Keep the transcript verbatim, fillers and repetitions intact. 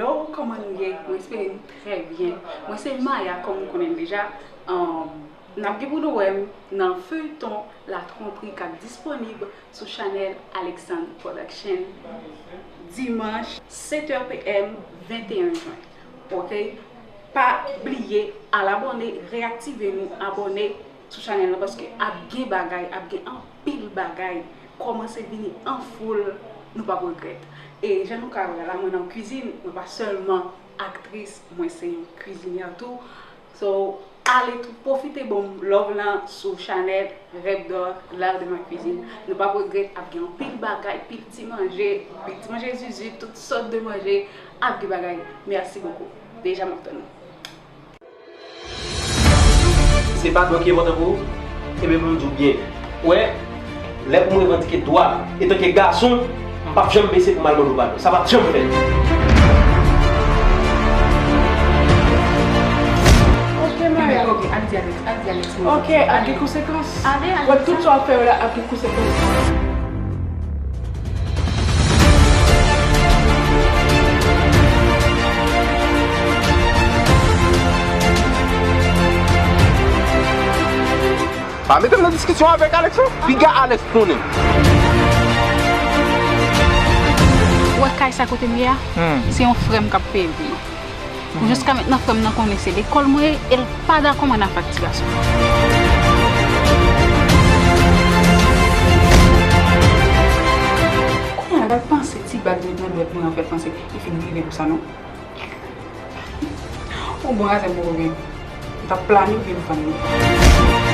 Hello, kòman nou ye? Mwen espere nou trè byen. Mwen se Maya, kòm nou konnen m deja. Ahn, n ap gen pou nou wè m nan feyton La Tromperie k ap disponib sou chanèl Alexandre Production dimanch sèt è p m venteyen jen. Oke? Pa bliye al abòne, reyaktive nou, abòne sou chanèl la paske ap gen bagay, ap gen anpil bagay. Kòmanse vini an foul, nou p ap regrèt. E jan nou ka wè la, mwen nan kwizin, mwen pa sèlman aktris, mwen se yon kwizinyè tou. So, ale tou, pwofite ban m love lan sou chanèl Rêve d'or, l'art de ma cuisine. Nou p ap regrèt, ap gen anpil bagay, pil ti manje, pil ti manje zuzu, tout sòt de manje, ap gen bagay. Merci beaucoup. Deja m ap tann nou. Se padon ki enpòtan pou ou? Ebyen, pou m di w byen. Ou wè, lè pou mwen revandike dwa, etanke gason, m p ap janm bese pou m al mande w padon. Sa p ap janm fèt. Ok, Maya. Ok, al di Alex, al di Alex. Ok, ap gen konsekans. Ale, ale. Wè, tout sa w ap fè yo la, ap gen konsekans. Pa mete m nan diskisyon avèk Alex non. Piga Alex konnen. Ou wè kay sa kote m ye a? Hmm. Se yon frè m k ap peye pou mwen. Pou jiska mentnan, frè m nan konnen se lekòl mwen ye, e l pa dakò mwen nan faktirasyon. Kounye a, l al panse ti bag li met nan dwèt mwen an fè l panse li fin rive pou sa, non? Yon bon razè m poko gen. M t ap plane oubyen m vann li.